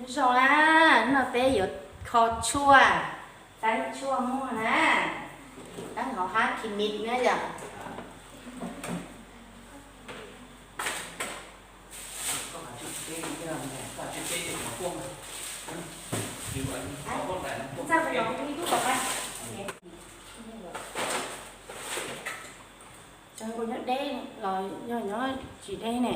Zoo na, no peb yuav kho tshuaj, tab tshuaj muag na, tab hauv hab khi mis na yom. Cov nyob deb los yog nyob tsis deb ne.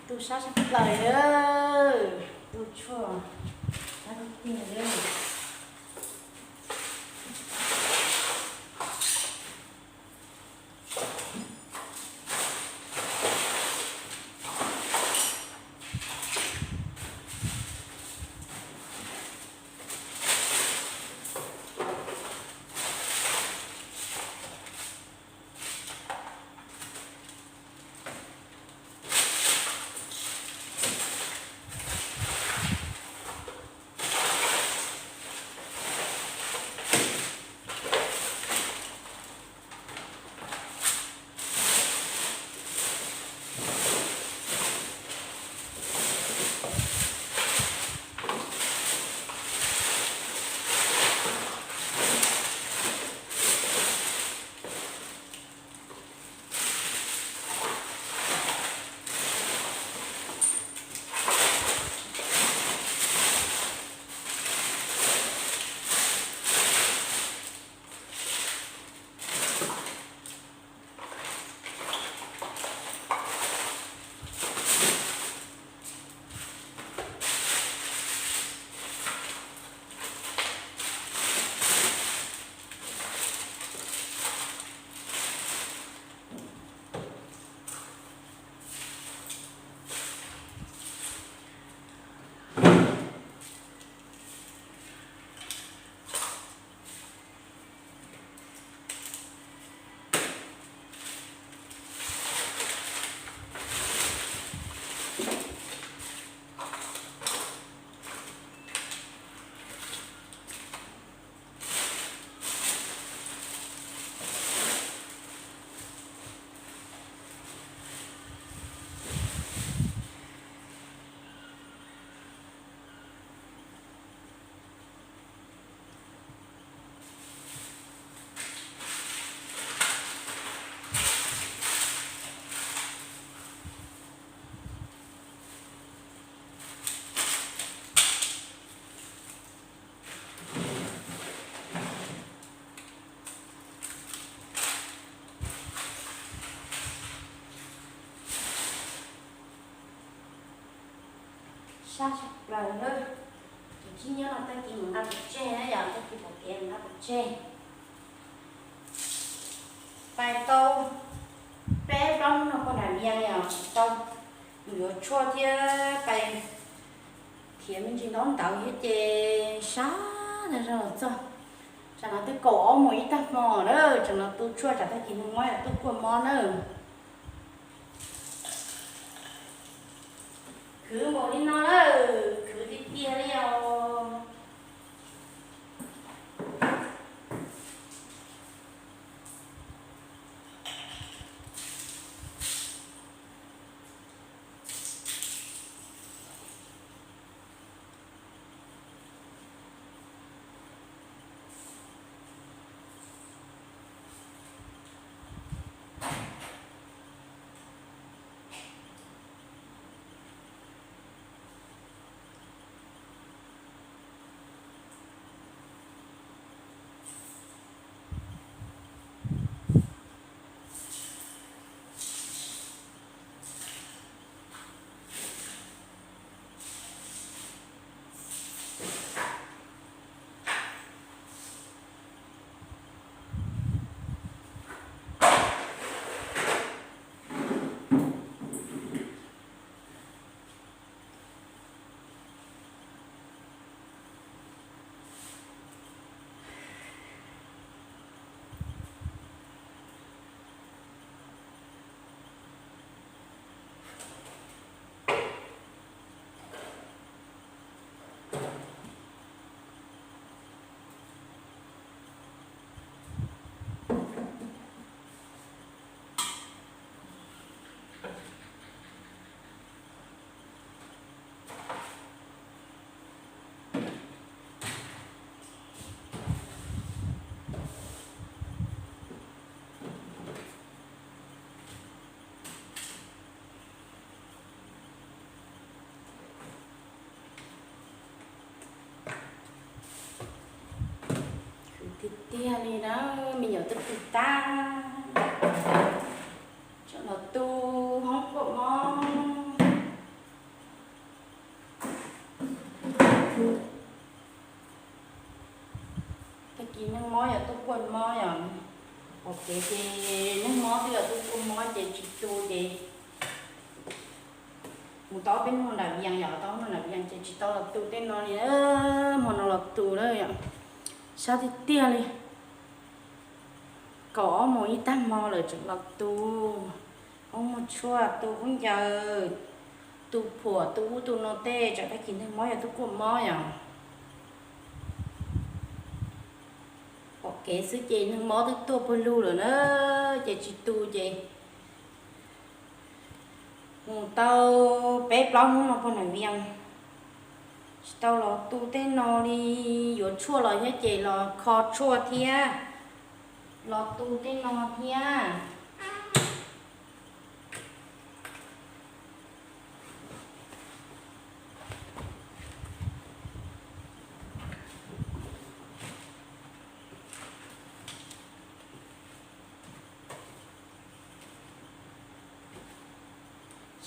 Tu sab sab plaws, tu tshuaj sab tiag tiag li. Sab tshaj plaws na. Tus tib nyob no tag kis mus nqa pov tseg na yom, tag kis pom kev mus nqa pov tseg. Pais tau peb plaub hnub no puag nram Vias yom, tsis tau mus yuav tshuaj thiab pais khiav me ntsis ntaub ntawv thiab ces sab tag zog los txog. Tsam no twb kaum ob moos ib tag hmo na, tsam no tu tshuaj tsam tag kis mus mob yog twb kua mob na. Khwv npaum li no na, khwv tiag tiag li os. Tiag li na, me nyuam twb tu tag, tseem los tu hoob kuaj mob. Tag kis neeg mob yog tuaj kuaj mob yom, pom kev ces neeg mob twb yog tuaj kuaj mob ces tsis tu ces mus tau peb hnub nram Vias yom, tau hnub nram Vias ces tsis tau los tu tej no li, hmo no los tu na yom. Sab tiag tiag li, kaum ob moos ib tag hmo lawm tseem los tu, muag tshuaj, tu khaub ncaws, tu phuam, tu ub tu no tej, tsam tag kis neeg mob yog tuaj kuaj mob yom. Pom kev xwb ces neeg mob twb tuaj puag lug lawm na, ces tsis tu ces mus tau peb plaub hnub no puag nram Vias, tsis tau los tu tej no li. Yuav tshuaj los thiab ces los kho tshuaj thiab, los tu tej no thiab.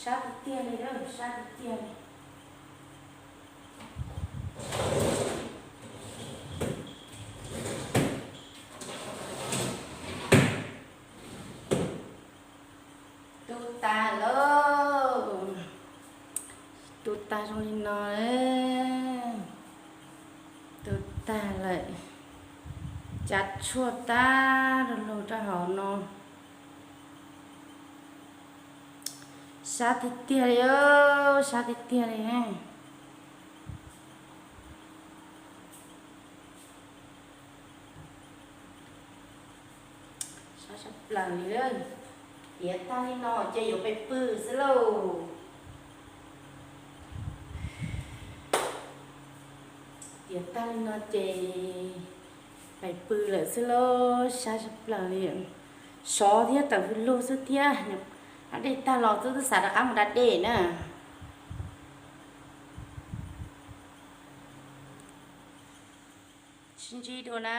Sab tiag tiag li, sab tiag tiag li. Tu tag lawm, tu tag zoo li no, tu tag lawm, tsa tshuaj tag lug rau hauv no. Sab tiag tiag li, sab tiag tiag li. Sab sab plaws li. Tiav tag li no ces yuav pais pw xwb lauj. Tiav tag li no ces pais pw lawm xwb lauj, sab sab plaws li. Sov thiab tawm hws lug xwb thiab, da dej tag los xwb twb xav rov qab mus da dej na. Sib ntsib dua na.